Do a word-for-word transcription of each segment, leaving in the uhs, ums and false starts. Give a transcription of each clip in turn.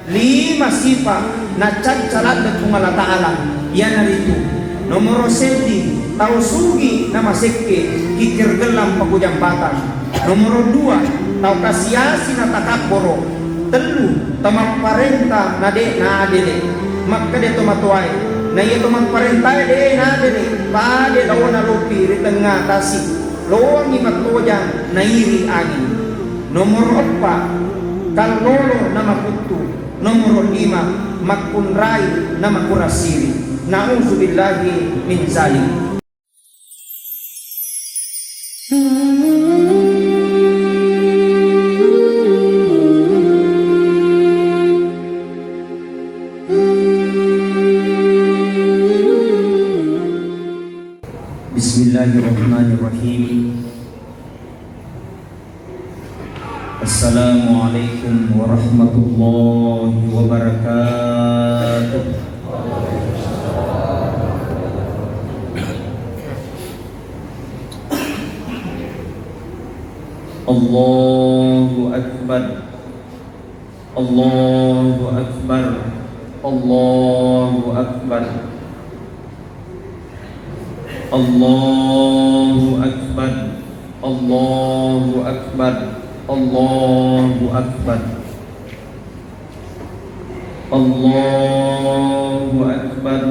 Lima sifa nacacca ladde Puang Allah Ta'ala, iyanaritu nomoro seddi, tau sugi namasekke, kikkir gellang pakujambatang. Nomoro dua, tau kasiasi na takabboro. Tellu, tau mapparenta na de' naadele. Makkeda tomatoae, naiya tau mapparentae de' naadele, pade laona lopi ri tengnga tasi, loangngi mattojang nairi anging. Nomoro eppa, kallolo na makuttu. Nomoro lima, makkunrai na makurang siri. Na'udzubillahi min zalik. Bismillahirrahmanirrahim. Assalamualaikum warahmatullahi wabarakatuh. Allahu Akbar. Allahu Akbar. Allahu Akbar. Allahu Akbar. Allahu Akbar. Allahu Akbar. Allahu Akbar.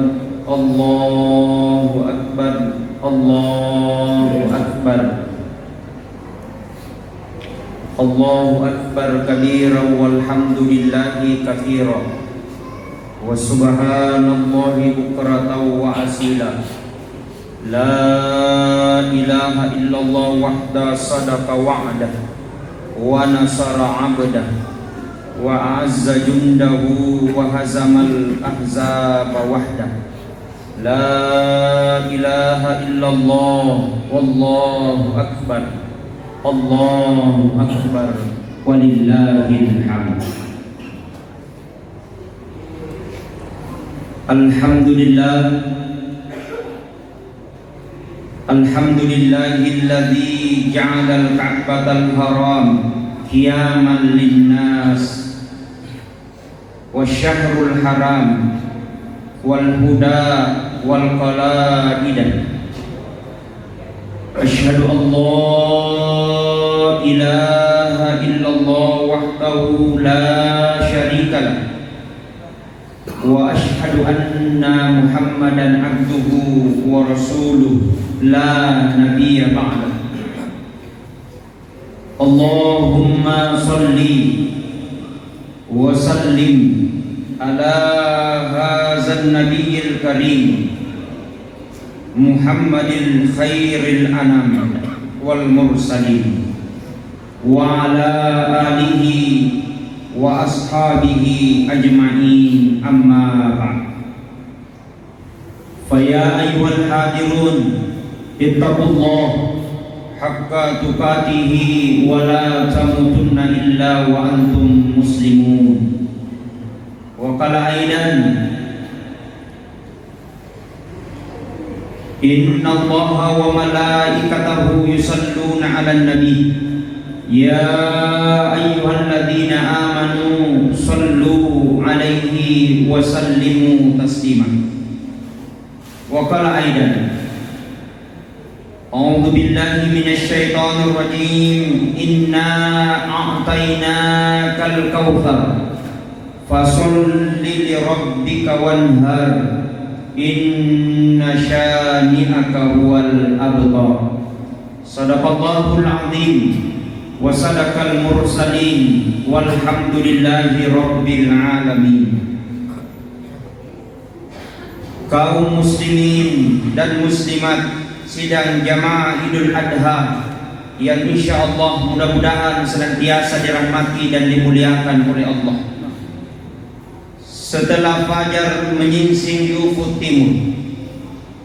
Allahu Akbar. Allahu Akbar. Allahu Akbar kabira walhamdulillahi katsira. Wa subhanallahi bukratan wa asila. La ilaha illallah wahda sadaqa wa'dah wa nasara abdah wa a'azza jundahu wa hazamal ahzaba wahdah. La ilaha illallah wallahu akbar. Allahu akbar. Walillahil hamd. Alhamdulillah. Alhamdulillahilladzi ja'alal Ka'batal Haram qiyaman linnas. Wasyahrul haram wal huda wal qalaidah. Asyhadu an la ilaha illallah wahdahu la syarikalah. Wa asyhadu anna Muhammadan abduhu wa rasuluh la nabiyya ba'dah. Allahumma salli wa sallim ala hadzan nabiyil karim Muhammadil khairil anam wal mursalin wa ala alihi wa ashabihi ajma'in, amma ba'd. Fa ya ayyuhal hadirun, ittaqullah haqqa tuqatihi wa la tamutunna illa wa antum muslimun. Wa qala aidan, innallaha wa malaikatahu yusalluna 'alan nabi. Ya ayyuhalladzina amanu sallu 'alaihi wa sallimu taslima. Wa qala aidan, a'udzu billahi minasy syaithanir rajim. Inna a'tainakal kautsar. Fasholli li rabbika wanhar. Inna syani'aka huwal abtar. Sadaqallahul azim. Wa sadaqal mursalin. Walhamdulillahi rabbil alamin. Kaum muslimin dan muslimat sidang jamaah Idul Adha yang insya Allah mudah-mudahan senantiasa dirahmati dan dimuliakan oleh Allah. Setelah fajar menyingsing di ufuk timur,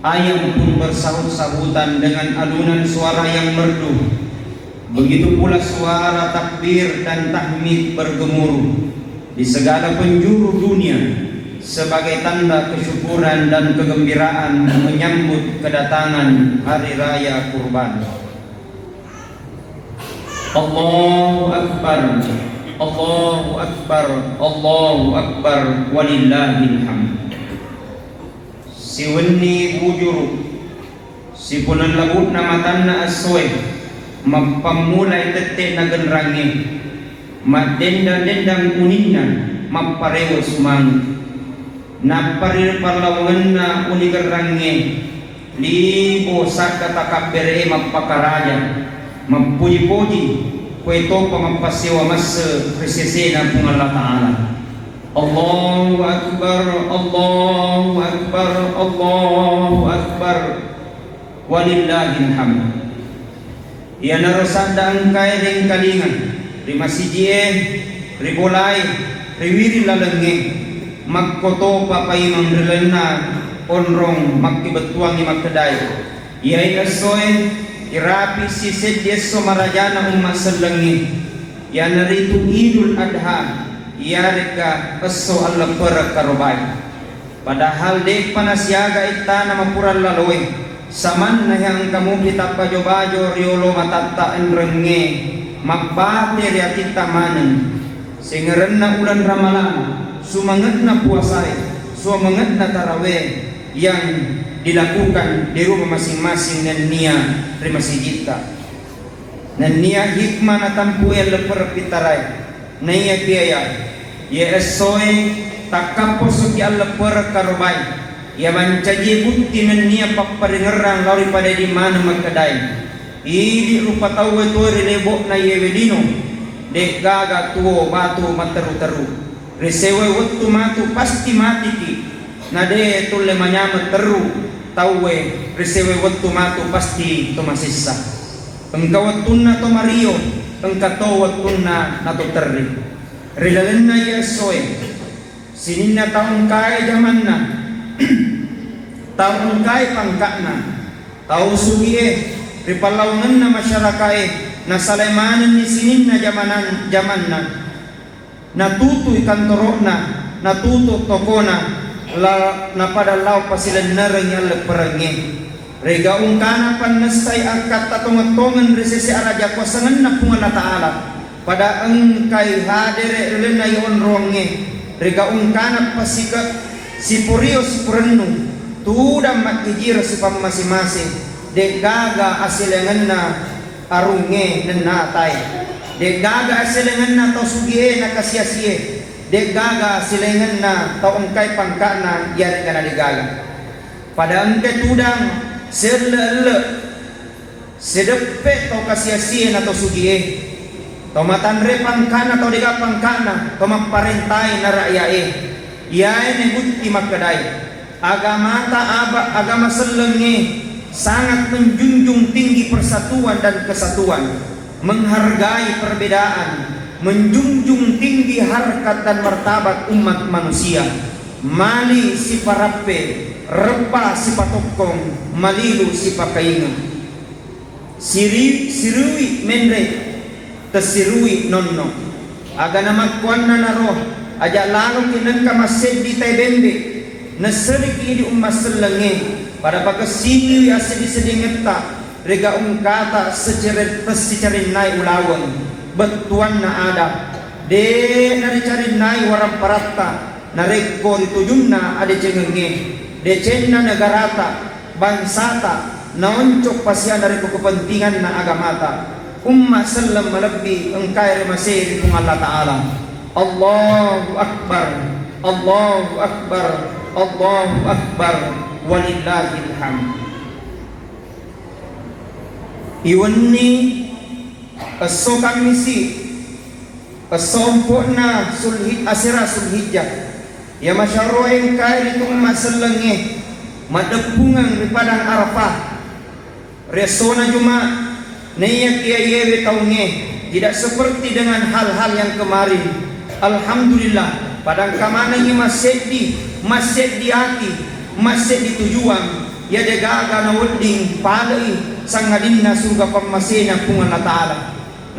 ayam pun bersahut-sahutan dengan alunan suara yang merdu. Begitu pula suara takbir dan tahmid bergemuruh di segala penjuru dunia sebagai tanda kesyukuran dan kegembiraan menyambut kedatangan Hari Raya Kurban. Allahu Akbar. Allahu Akbar, Allahu Akbar, walillahil hamd. Siwenni bujuru, sipuneng labu'na matanna essoe, mappammulai tette' nagenrangnge, maddendang-dendang uninna, mapparewe sumange. Nappa ri pallawangenna unigerrangnge, libo sadda takabbere'e mappakaraja, mappuji-puji, koetopa mappassewa masse ri sesena Puang Allah Ta'ala. Allahu Akbar, Allahu Akbar, Allahu Akbar. Walillahil hamd. Iyanaro sadda engkae rengkalinga ri masiji'e, ri bolae, ri wiring lalengnge, makkotopa paimeng ri lalenna onrong makkebettuangngi makkedae, iyae essoe irapi siseddi esso marajana umma sellengnge, iyanaritu Idul Adha, iyarekka esso alleppereng karobae. Padahal de'pa nasiaga ettana mapura laloe, samanna iya engka mupi tappajo-bajo riolo matatta enrengnge, mabbate ri atitta maneng. Sengerenna uleng Ramalang, sumange'na puasae, sumange'na tarawe yang dilakukan di rumah masing-masing nennia ri masijitta. Nennia hikmah natampu'e alleppereng pittarae. Naiya kiaya, iye essoe takkapposoki alleppereng karobae, iya mancajie butti nennia papparingerrang lao ri pada idi maneng makkedae, idi rupa tauwe tuo ri lebo'na iyewe lino, de'gaga tuo batu matteru-teru. Ri sewai wettu matu pasti matiki, na de' tulle manyameng terru tauwe ri sewai wettu matu pasti to masessa. Engka wettunna to mario, engka to wettunna nato terri. Ri lalenna iye essoe, sininna tau engkae jamanna, tau engkae pangka'na, tau sugi'e, ri pallawangenna masyarakae, nasalai manenni sininna jamanan-, jamanna. Natutui kantoro'na, natutu tokona, la-, napada lao pasilennerengngi allepperengnge. Rega ungkana pannessai akkatta tongeng-tongeng ri sese araja kuasangenna Puang Allah Ta'ala. Pada engkai hadere ri lalenna iye onrongnge. Rega ungkana pasike sipurio sipurennu, tudang majjijireng sipammase-mase, de'gaga asilengenna arungnge nenna atae. De'gaga asilengenna tau sugie na kasiasie, de'gaga asilengenna tau engkai pangka'na iyare'ga na de'gaga. Pada engkai tudang, selle-elle, sedeppe tau kasiasie na tau sugie, tau matanre pangka'na tau de'ga pangka'na, tau mapparentai na ra'ya'e. Iyae nebutti makkedae. Agamata aba-, agama sellengnge sangat menjunjung tinggi persatuan dan kesatuan, menghargai perbedaan, menjunjung tinggi harkat dan martabat umat manusia. Mali siparappe, rebba sipatokkong, malilu sipakaingeng. Siri-, sirui menre, tessirui nonno. Aga namakkuannanaro, aja laloki nengka masseddi tae bembe, nesseriki idi umma sellengnge, pada pakessingiwi asseddi-seddingetta, rega ungkata secere-, tessicarinnai ulaweng, bettuanna ada, de naricarinnai waramparatta, narekko ritujunna adecengengnge, decenna negarata, bangsata, naonco pasiana ri kepentinganna agamata. Umma selleng malebbi engkae rimasei ri Puang Allah Ta'ala. Allahu Akbar, Allahu Akbar, Allahu Akbar, walillahil hamd. Iwenni esso Kammisi, esso ompo'na Sulhi-, asera Sulhijjah. Iya masyaro engkae ritu umma sellengnge, maddeppungeng ri padang Arafah. Ri essona Juma, naiya kiyayewe taungnge, tidak seperti dengan hal-hal yang kemarin. Alhamdulillah, pada engka manengngi masseddi, masseddi ati, masseddi tujuang, iya degaga nawedding palei sangadinna suruga pammasena Puang Allah Ta'ala.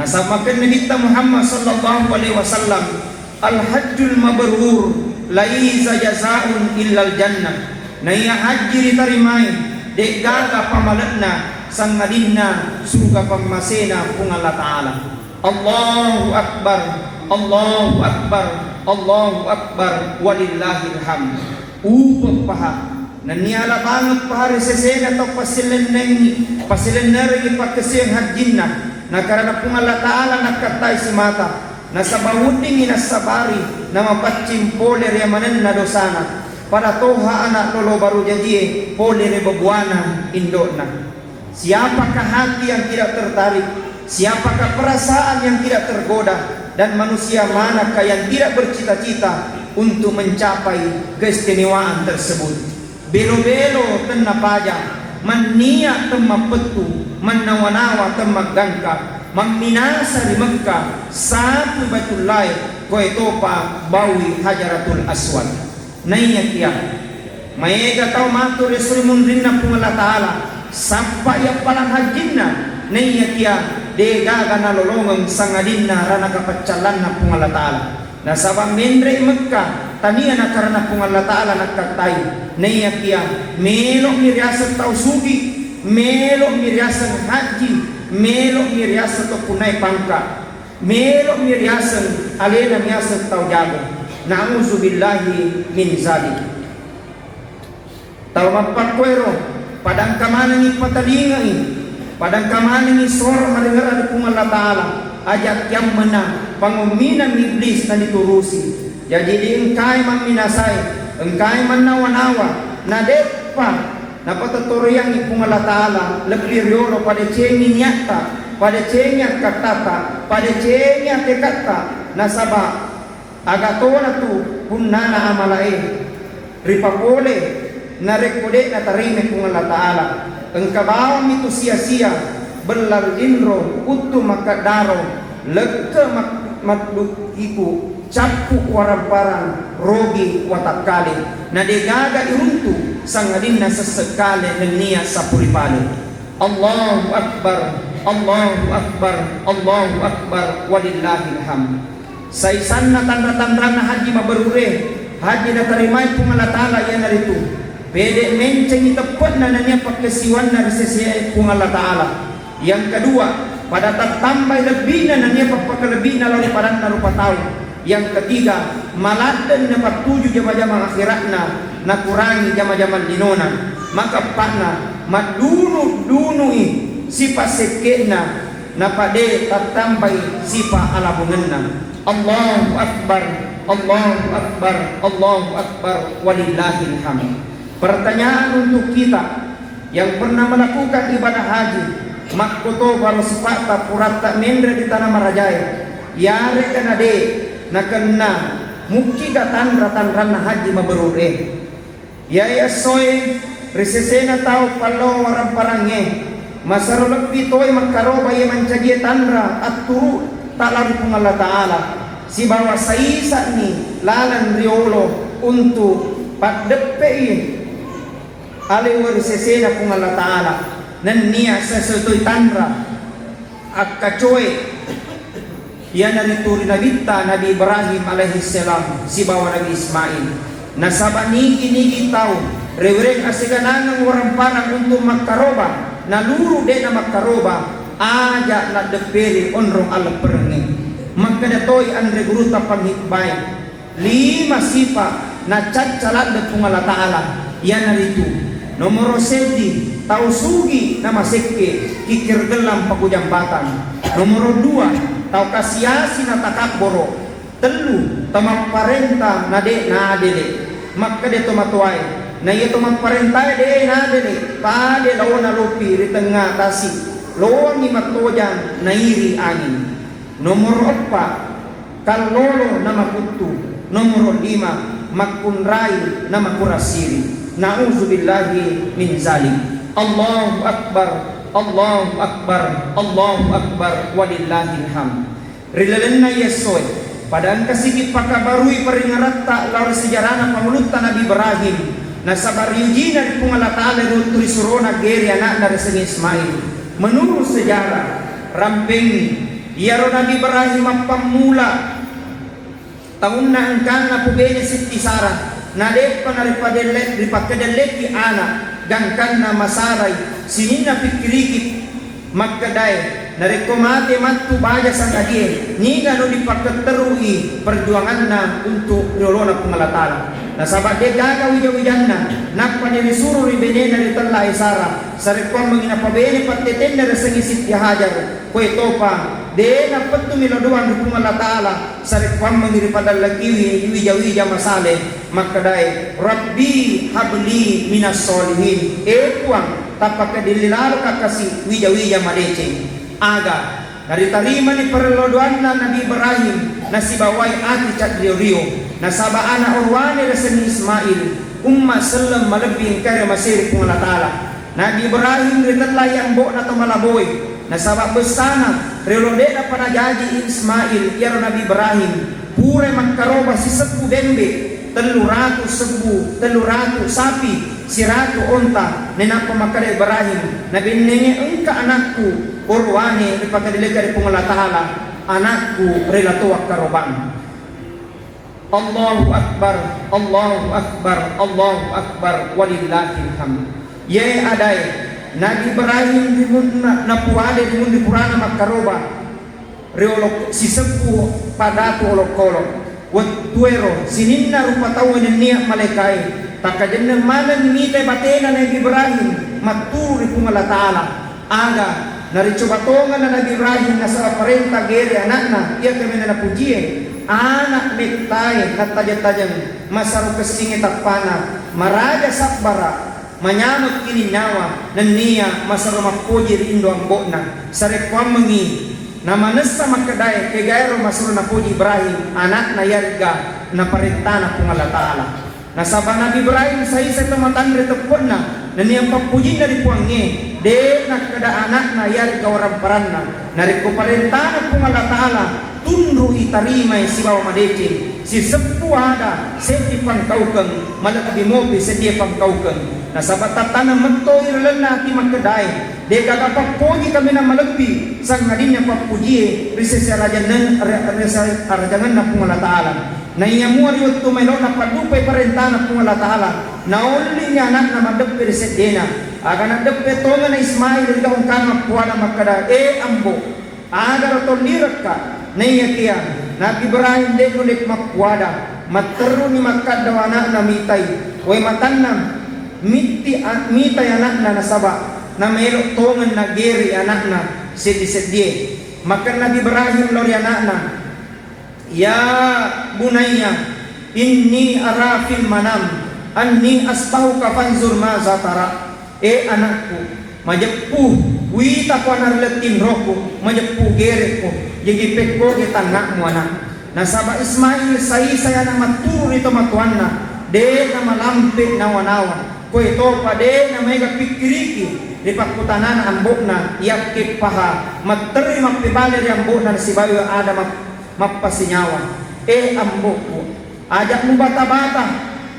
Nasaba makkeda Nabitta Muhammad sallallahu alaihi wasallam, "Al-hajjul mabrur laisa jazaa'un illal jannah." Naiya hajji ritarimai, de'gaga pamale'na sangadinna suruga pammasena Puang Allah Ta'ala. Allahu Akbar, Allahu Akbar, Allahu Akbar, walillahil hamd. Upeppaha, nennia labangeppaha ri sesena tau pasilennengi, pasilennerengi pakkasiwiang hajjinna, nakarana Puang Allah Ta'ala nakkattai simata, nasaba weddingngi nassabari, namapaccing pole ri amanenna dosana, pada toha ana' lolo baru jajie pole ri babuana indo'na. Siapakah hati yang tidak tertarik? Siapakah perasaan yang tidak tergoda? Dan manusia manakah yang tidak bercita-cita untuk mencapai keistimewaan tersebut? Belo-belo tennapaja, mannia temmappettu, mannawa-nawa temmaggangka, mamminasa ri Mekka, sapui Baitullahi, koetopa baui Hajaratul Aswad. Naiyakia maega tau matu ri esso ri munrinna Puang Allah Ta'ala, sappai appalang hajjinna, naiyakia degaga nalolongeng sangadinna ranaka paccallanna Puang Allah Ta'ala. Nasaba menre'i Mekka, tania nakarana Puang Allah Ta'ala nakkattai, naiyakia melo'mi riaseng tau sugi, melo'mi riaseng hajji, melo'mi riaseng to punnai pangka. Melo'mi riaseng alena miaseng tau jago. Na'udzubillahi min zalik. Tau mappakkuero, padangka manengi patalingai, padangka manengi soro maringerang ri Puang Allah Ta'ala, aja kiammena pangommina iblis naditurusi. Jaji diengkai mamminasai, engkai mannawa-nawa, nadeppa Napatettoreangngi Puang Allah Ta'ala lebbi riolo padecengi niatta, padecengi akkattata, padecengi atekatta, nasaba aga tona tu punnana amalae ripapole narekko de' natarima Puang Allah Ta'ala. Engka bawammi tu sia-sia, bellal inro, uttu makkaddaro, lekke mak-, maddu iku, cappu waramparang, rogi watakkale, na degaga iruntu, sangadinna sessekkale nennia sapuri pale. Allahu Akbar, Allahu Akbar, Allahu Akbar, walillahil hamd. Saisanna tanra-tanranna haji mabrure, haji natarimai Puang Allah Ta'ala, iyanaritu pede mencengi teppe'na nennia pakkasiwianna ri sese Puang Allah Ta'ala. Yang kedua, pada tattambai lebbina nennia pappakalebbi'na lao ri padanna rupa tau. Yang ketiga, maladdeng napattuju jama-jamang akhiratna, nakurangi jama-jamang linona. Maka eppa'na, maddunu-dunui sipa sekke'na, napade tattambai sipa alabungenna. Allahu Akbar, Allahu Akbar, Allahu Akbar, walillahil hamd. Pertanyaan untuk kita, yang pernah melakukan ibadah haji, makkoto baro sipa'ta puratta menre ri tana marajae, yarega nade nakenna mukkiga tanra-tanranna haji mabrure. Iyae essoe ri sesena tau pallo waramparangnge, masero lebbi toi makkaroba iye mancajie tanra atturu ta lao ri Puang Allah Ta'ala, sibawa saisa'ni laleng riolo untu paddeppe'i alewe ri sesena Puang Allah Ta'ala, nennia sesoi toi tanra akkacoe, iyanaritu ri nabitta Nabi Ibrahim alaihissalam sibawa Nabi Ismail. Nasaba nigi-nigi tau rewereng aseganangeng waramparang untu makkaroba, naluru de'na makkaroba, aja naddepperi onrong allepperengnge. Makkeda toi anre gurutta panghitbae, lima sipa nacacca ladde Puang Allah Ta'ala, iyanaritu nomoro seddi, tau sugi namasekke, kikkir gellang pakujang batang. Nomoro dua, tau kasiasi natakabboro. Tellu, tau mapparenta nade naadele. Makkeda tomatoae, naiya to mapparentae de naadele, pade laona lopi ri tengnga tasi, loangngi mattojang nairi anging. Nomoro eppa, kallolo namakuttu. Nomoro lima, makkunrai namakurasiri. Na'udzubillahi min zalik. Allahu Akbar, Allahu Akbar, Allahu Akbar, walillahil hamd. Ri lalenna iyessoe, pada engka sigi pakabarui paringeratta lao ri sejarana pangulutta Nabi Ibrahim, nasaba riujina ri Puang Allah Ta'ala ri wettu risurona gere ana'na riasengnge Ismail. Menurut sejarah, rampengngi Iyaro Nabi Ibrahim mappammula taunna engkanna pubene Sitti Sara, nadeppa naripadelle-, ripakkedelleki ana, gangkanna masarai sininna pikkiriki makkedae, Narekko mate mattu baja sangadie, nigano dipakketterui perjuanganna untuk riolona Puang Allah Ta'ala. Nasaba degaga wija-wijanna, nappa nirisuro ri benena ritella Sara, sarekkuammengi napabene pattetenna riasengnge Sitti Hajar, koe topa, de napettumi lao doang ri Puang Allah Ta'ala, sarekkuammengi ripadallakiwi wija-wija masale, makkedae, "Rabbi habli minas solihin." E Puang, tappakedilli laloka kasi wija-wija madeceng. Aga, naritarimani parello doanna Nabi Ibrahim, nasibawai ati cadrio-rio, nasaba ana orowane riasengnge Ismail, umma selleng malebbi engkae riamasei ri Puang Allah Ta'ala. Nabi Ibrahim ritellai ambo'na to malaboe, nasaba bessana, riolo de'napa najaji Ismail, iyaro Nabi Ibrahim, purai makkaroba sisebbu bembe, tellu ratu sebbu, tellu ratu sapi, siratu onta, nainappa makkeda Ibrahim, nabennenge engka anakku, orowane ripakedileka ri Puang Allah Ta'ala, anakku rela to wakkarobang. Allahu Akbar, Allahu Akbar, Allahu Akbar, walillahil hamd. Ye adae, Nabi Ibrahim rimunna, napuade rimunri purana makkaroba, riolo sisebbu padatu olokolo. Wettuero, sininna rupa tau nennia malaikae, takkajenneng maneng mitai batena Nabi Ibrahim, matturu ri Puang Allah Ta'ala. Aga, naricoba tongenna Nabi Ibrahim nasaba parenta gere anakna, iya kaminang napujie, anak mettae nattajeng-tajeng, masaro kessingnge tappana, maraja sabbara, manyameng kininnawa, nennia masaro mappoji ri indo ambo'na. Sarekkuammengi namanessa makkedae, kegaero masaro napoji Ibrahim, anakna yarega naparentana Puang Allah Ta'ala. Nasaba Nabi Ibrahim saisai to matanre teppe'na, nennia pappujinna ri Puangnge, de nakkeda anakna yarega waramparanna. Narekko parentana Puang Allah Ta'ala, tunrui tarimai sibawa madeceng. Sisebbu ada seddi pangkaukeng, malebbi mopi seddie pangkaukeng. Nasaba tattaneng mettoi ri lalenna ati makkedae, degaga pappoji kaminang malebbi, sangadinna pappujie ri sese arajanna-, ri-, ri sese arajangenna Puang Allah Ta'ala. Naiya mua ri wettu maelona paddupai parentana Puang Allah Ta'ala, naollingi anakna maddeppe ri seddena. Aga naddeppe tongeng Ismail ri gau engkana puada makkeda, "E ambo, agaro tollirekka?" Naiyakia Nabi Ibrahim de nulle makkuada, matterruni makkaddao anakna mitai, wae matanna mitti a-, mitai anakna nasaba namaelo tongeng nagere anakna seddi-seddie. Makkeda Nabi Ibrahim lao ri anakna, "Ya bunayya, inni ara fil manam anni asbahuka fanzur maza tara." E anakku, majeppu, witako ana ri letting rohku, majeppu gerekko, jaji pekkoge tangnga'mu anak. Nasaba Ismail saisai ana matturu ri tomatoanna, de namalampe nawa-nawa. Koe topa de namaega pikkiriki ri pakkutanana ambo'na, yakke paha matterri mappebale ri ambo'na nasibawa ada map-, mappasinyawa. E ambo'ku, aja mubata-bata,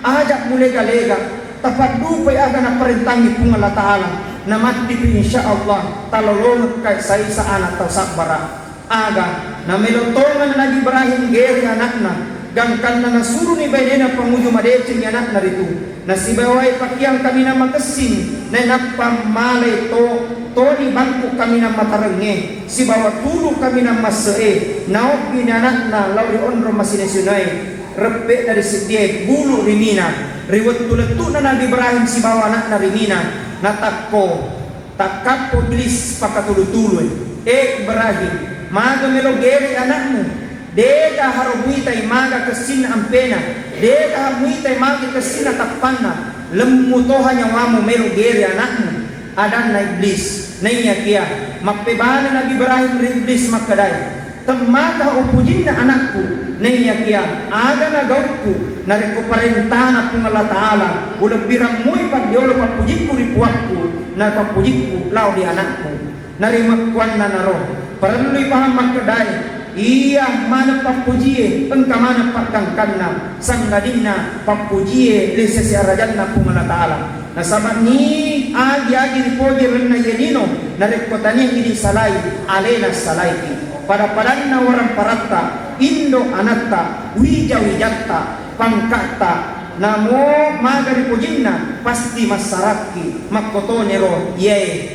aja mulega-lega, tapaddupai aga naparentangi Puang Allah Ta'ala, namattipi insya Allah talolongekkai saisa anak tau sabbara. Aga, namelo tongeng Nabi Ibrahim gere anakna, gangkanna nasuruni bainena panguju madecengi anakna ritu. Nasibawai pakeang kaminang makessing, nainappa malai to, toni bangku kaminang matarengnge, sibawa tulu kaminang masse'e, naobbini anakna lao ri onrong masine-sinoe, reppe'na ri seddie, bulu ri Mina. Ri wettu lettu'na Nabi Ibrahim sibawa anakna ri Mina, natakko. Takkappo Iblis pakatulu-tulu e. E Ibrahim, maga melo gere anakmu? Dega haro muitai maga kessinna ampena, dega muitai maga kessinna tappanna, lemmu toha nyawamu melo gere anakmu, adanna Iblis. Naiyakia mappebale Nabi Ibrahim ri Iblis makkedae, Temmaka upujinna anakku, naiyakia aga nagaukku, narekko parentana Puang Allah Ta'ala, ulebbirang mui paddiolo pappujikku ri puakku, na pappujikku lao di anakku. Narimakkuannanaro, parellui pahang makkedae, iya maneng pappujie, engka maneng paggangkanna, sangadinna pappujie ri sese arajanna Puang Allah Ta'ala. Nasaba ni agi-agi ripoji renna iye lino, narekko tania idi salai, alena salaiki. Pada-padanna waramparatta, indo anatta, wija-wijatta, pangkatta, namo maga ripojinna, pasti massarakki, makkotoniro iyae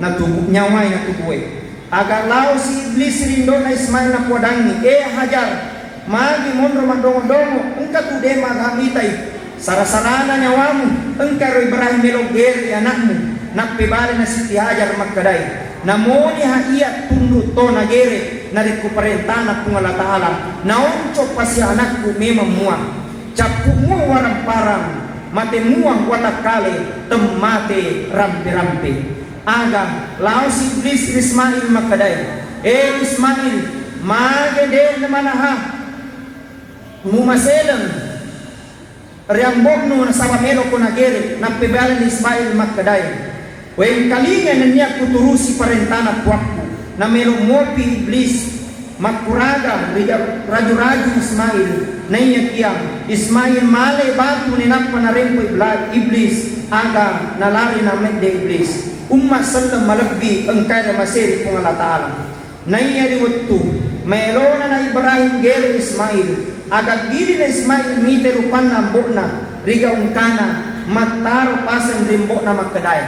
natubu-, nyawai natubue. Aga lao si Iblis ri indo'na Ismail napoadangngi, "E Hajar, magi monro maddongo-dongo, engka tu de' maga mitai? Sara-sarana nyawamu, engka ro Ibrahim melo' gere' ana'mu." Nappebale na Siti Hajar makkedae, "Namoniha iya tunru' to nagere' narekko parentana Puang Allah Ta'ala, naonco' pasi anakku memang mua. Cappu mua warang-parang, mate mua watakkale, temmate rampe-rampe." Aga lao si Iblis ri Ismail makkedae, "E Ismail, mage de' namanaha mumaseleng ri ambo'nu nasaba' meloko nagere'?" Nappebale ni Ismail makkedae, "Wengkalinga nennia kuturusi parentana puakku." Namelo' mopi Iblis makkuraga ri ja-, raju-raju Ismail. Naiyakia Ismail male batu nainappa narempo Ibla-, Iblis, aga nalari namedde Iblis. Umma selleng malebbi engkae ri maseri Puang Allah Ta'ala. Naiya ri wettu maelona na Ibrahim gere' Ismail, aga gili na Ismail mite rupanna ambo'na ri gaungkana mattaro paseng ri ambo'na makkedae,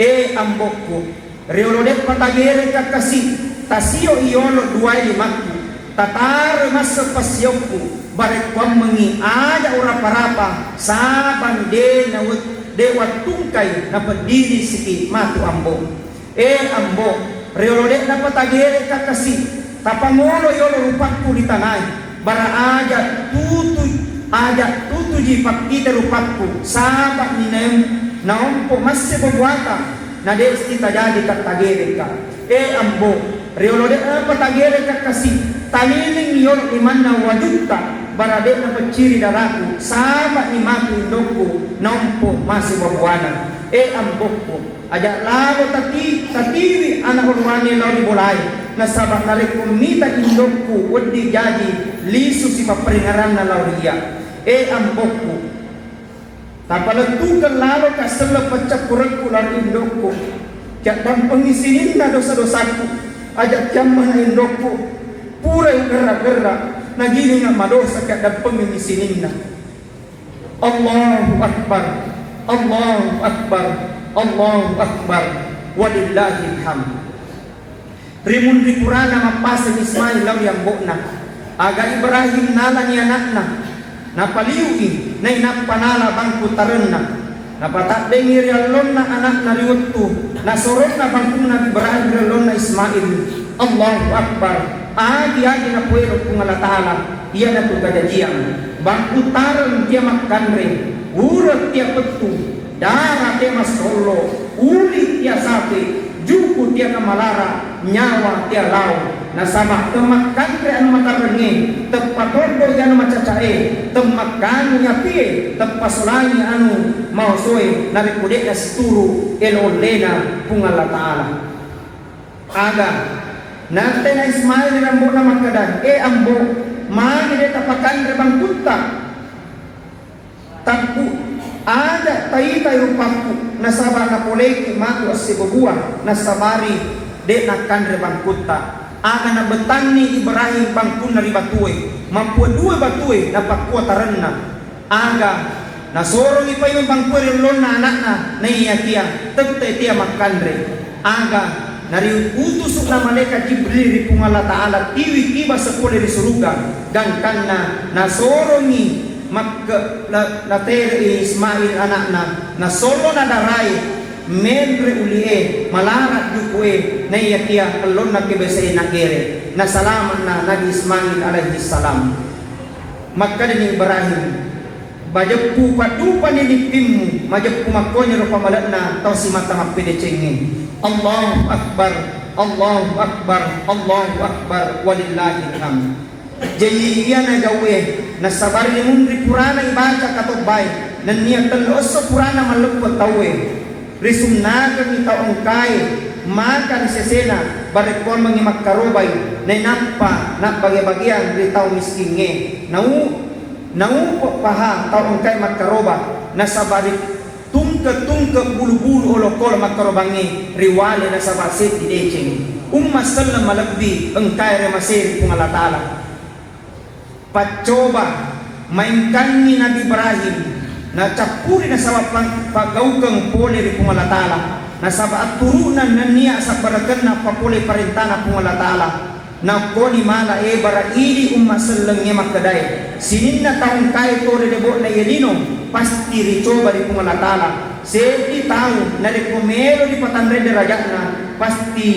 "E ambo'ku, riolo de'pa tagere' kakkasi, tasio' i yolo' duae limakku, tataroi masse' passiokku, barekkuammengngi aja' urapa-rapa, sabang de' nawe-, de' wattungkai napeddirisiki matu ambo'. E ambo', riolo de'napa tagere' kakkasi, tapangolo yolo' rupakku ri tanae, bara aja' tutu, aja' tutuji pakkite rupakku, saba'ni naem-, naompo masse' babuata, na de' sti tajaji ka tagere'ka. E ambo', riolo de'napa tagere' kakkasi, taniling yolo' limanna wajutta, bara de' napecciri daraku, saba'ni matu indokku, naompo masse' babuana. E ambo'ku, aja' lalo tati-, tatiwi ana' orowane lao ri bolae, nasaba' narekko mita indokku wedding jaji lisu sipapparingeranna lao ri iyya. E ambo'ku, tapalettukeng laloka selleng paccappurekku lao ri indokku, kiaddampengngi sininna dosa-dosaku, aja' kiammana indokku, purai ugerra-gerra, nagilinga madosa kiaddampengngi sininna." Allahu Akbar, Allahu Akbar, Allahu Akbar, walillahil hamd. Ri munri purana mappaseng Ismail lao ri ambo'na, aga Ibrahim nalani ana'na, napaliui, nainappa nala bangku tarenna. Napataddengngi ri allonna ana'na ri wettu nasoronna bangkunna Ibrahim ri allonna Ismail. Allahu Akbar. Agi-agi napoelo Puang Allah Ta'ala, iyanatu kajajiang. Bangku tareng tia makkanre, ureng tia pettu, dara tia massollo, uli tia sapi, juku tia kamalara, nyawa tia lao. Nasaba' temmakkanre anu matarrengnge, teppa toddo'i anu macacae, temmakkanui apie, teppa solangi anu maosoe, narekko de'na situru' elo ollena Puang Allah Ta'ala. Aga nattena Ismail ri ambo'na makkeda, "E ambo, magi de' tapakanre bangkutta? Takku aja' taitai rupakku, nasaba' napoleki matu assibabua, nassabari de' nakkanre bangkutta." Aga nabettanni Ibrahim bangkunna ri batue, mappua due batue, napakkua tarenna. Aga nasorongi paimeng bangkue ri ellonna ana'na, naiyakia tette tia makkanre. Aga nariutusu'na malaeka Jibril ri Puang Allah Ta'ala tiwi kibasa pole ri suruga, gangkanna nasorongi makke-, na-, naterei Ismail ana'na, nasollo nadarai menre ulie, malara jukue, naiyakia ellonna kebesai nagere. Nasalama'na Nabi Ismail alaihi salam. Makkedani Ibrahim, "Majeppu paddupani lippimmu, majeppu makkoniro pamale'na tau simata mappedecengnge." Allahu Akbar, Allahu Akbar, Allahu Akbar, walillahil hamd. Jaji iyana gau'e, nassabari munri purana ibaca katobbae, nennia tellu esso purana malleppu tauwe. Risunnakengngi tau engkae maka ri sesena, barekkuammengngi makkarobai, nainappa nabbage-bageang ri tau miskingnge. Nau-, naupe paha tau engkae makkaroba, nasaba ritungke-tungke bulu-bulu olokolo makkarobangnge ri wale nasaba seddi deceng. Umma selleng malebbi engkae ri maseri Puang Allah Ta'ala. Paccoba maengkangngi Nabi Ibrahim, nacappuri nasaba pang-, paggaukeng pole ri Puang Allah Ta'ala. Nasaba atturu'na nennia sabbarakenna papole parentana Puang Allah Ta'ala. Nakkoni mala ebara idi umma sellengnge makkedae, sininna taung kae tore debo'na iye lino, pasti ricoba ri Puang Allah Ta'ala. Seddi tau narekko melo ripatanre derajatna, pasti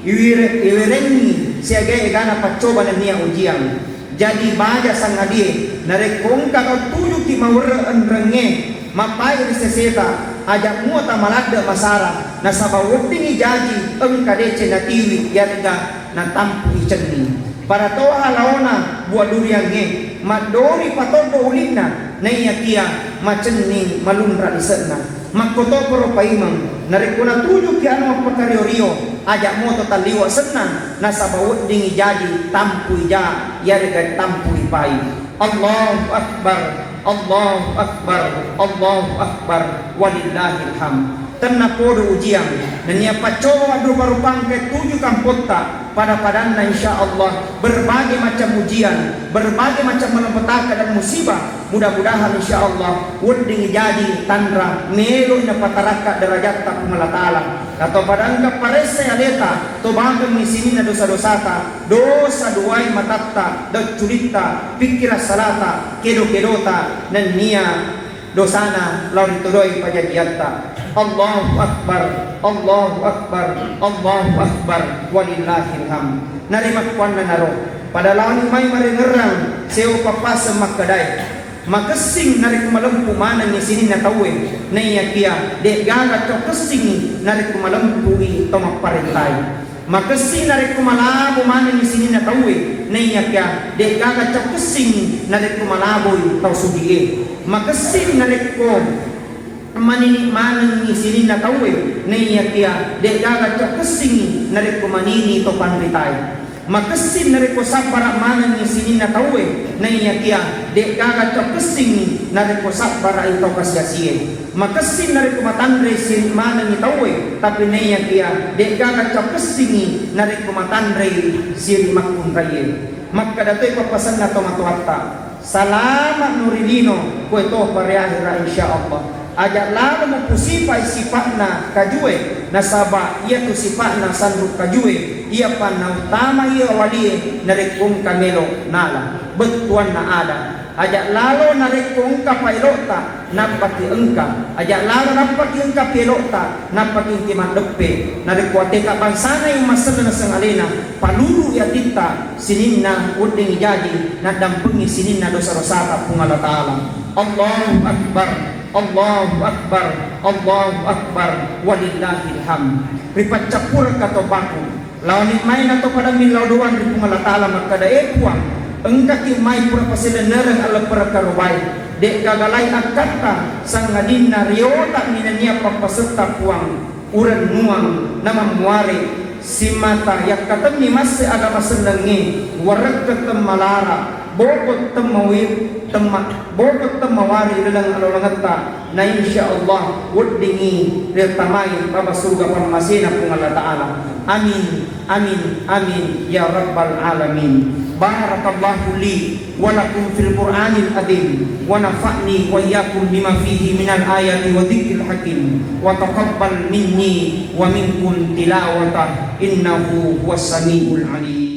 iwire-, iwerengngi siaga egana paccoba nennia ujian. Jadi baja sangadie, narekko engka tau tujuki mawerre enrengnge, mappai ri seseta, aja mua tamaladde masara, nasaba weddingngi jaji engka deceng natiwi yarega natampui cenning. Pada toha laona bua duriangnge, maddori patoddo ulinna, naiyakia macenning malunra lise'na. Makkotoparo paimeng, narekko natujuki anu mappakario-rio, aja moto talliwa sennang, nasaba weddingngi jaji tampui ja, yarega tampui pai. Allahu Akbar, Allahu Akbar, Allahu Akbar, walillahil hamd. Tenna podo ujian, nennia paccoba madrupa-rupa engka tuju kampotta, pada-padanna insya Allah berbagai macam ujian, berbagai macam malapetaka dan musibah, mudah-mudahan insya Allah wedding jaji tanra melo napatarakka derajatta Puang Allah Ta'ala. Atau pada engka paressai aleta, tobakengngi sininna dosa-dosata, dosa duai matatta, docculitta, pikkirang salata, kedo-kedota, nennia dosana lao ri todoi pajajiatta. Allahu Akbar, Allahu Akbar, Allahu Akbar, walillahil hamd. Narimakkuannanaro, pada laoni mai marengerrang sewa pappaseng makkedae, makessing narekko malempu manengngi sininna tauwe, naiyakia de'gaga cau kessingngi narekko malempui to mapparentai. Makessing narekko malabo manengngi sininna tauwe, naiyakia de'gaga cau kessingngi narekko malaboi tau sugi'e. Makessing narekko manini manengngi sininna tauwe, naiyakia de'gaga cau kessingngi narekko manini to panritae. Makessing narekko sabbara manengngi sininna tauwe, naiyakia de'gaga cau kessingngi narekko sabbarai tau kasiasie. Makessing narekko matanre siri manengngi tauwe, tapi naiyakia de'gaga cau kessingngi narekko matanre siri makkunraie. Makkeda toi pappasenna tomatoatta, salama no ri lino, koe topa ri ahera, insya Allah. Aja lalo mupusipai sipa'na kajue, nasaba iyatu sipa'na sanru kajue, iyapa nautama iya walie narekko engka melo nala bettuanna ada. Aja lalo narekko engka paelokta, nappaki engka. Aja lalo nappaki engka paelokta, nappaki engka maddeppe. Narekko ateta bangsana yang massenna naseng alena, palurui atitta sininna wedding jaji naddampengi sininna dosa-dosata Puang Allah Ta'ala. Allahu Akbar, Allahu Akbar, Allahu Akbar, walillahil hamd. Ripaccappureng katopaku. Laoni mai nato pada millau doang ri Puang Allah Ta'ala makkeda, e Puang, engkaki mai pura pasilennereng alleppereng karobae, de'gaga lai akkatta, sangadinna riota minennia pappasetta Puang, urennuang namammuare, simata yakkatemmi masse agama sellengnge, warekkeng temmalara, boko temmawi-, temma-, boko temmawari ri laleng alolangetta. Na insya Allah weddingngi ritamai baba suruga pammasena Puang Allah Ta'ala. Amin, amin, amin, ya rabbal alamin. Barakallahu li wa lakum fil Qur'anil azim, wa nafa'ni wa iyyakum bima fihi minal ayati wa dzikril hakim, wa taqabbal minni wa minkum tilawatah, innahu huwas samiul alim.